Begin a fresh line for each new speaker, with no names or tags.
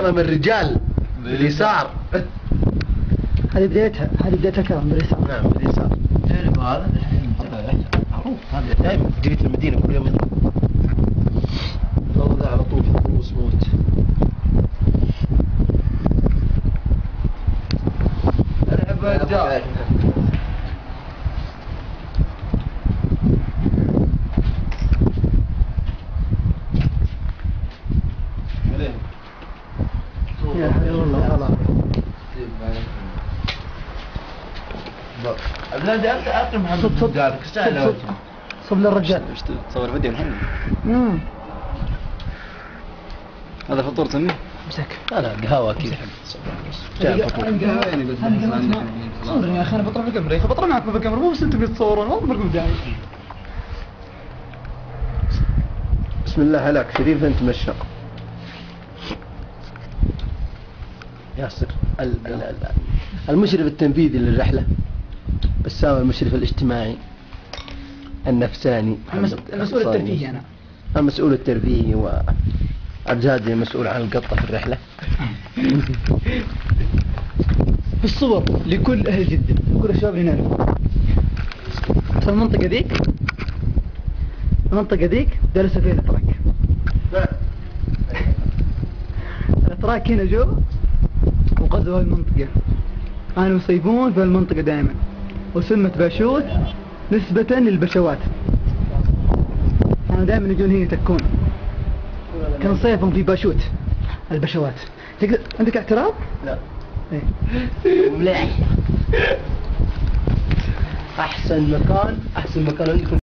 كرم الرجال باليسار.
هذه بدايتها، هذه بدايتها كرم باليسار.
نعم باليسار.
تعرف هذا الحين
معروف هذا دائما في جريدة المدينة كل يوم يطلع. والله على طول فلوس موت.
العب الرجال.
يا حبيبي
والله
لا انت اعطي محمد
صب صب
جارك
صب صب للرجال.
تصور فيديو الحين؟ هذا فطور تسميه؟
امسك.
لا لا قهوة اكيد.
يعني بس
صورني يا اخي، انا بطلع بالكاميرا يا اخي، بطلع معكم بالكاميرا، مو بس انتم تصورون، والله ما داعي.
بسم الله عليك شريف انت مشى. ياسر المشرف التنفيذي للرحلة، بسام المشرف الاجتماعي النفساني،
المسؤول الترفيهي أنا.
المسؤول الترفيهي، وأرجادي المسؤول عن القطة في الرحلة.
بالصور لكل أهل جدة، لكل الشباب اللي نعرفهم. المنطقة ذيك، المنطقة ذيك جلسوا فيها الأتراك. الأتراك هنا جو وغزوا هالمنطقة، كانوا يصيفون في المنطقة دائما، وسمت باشوت نسبة للبشوات. كانوا دائما يجون هنا يتكون، كان صيفهم في باشوت البشوات. عندك اعتراض؟
لا.
إيه.
مليح. أحسن مكان، أحسن مكان عندكم.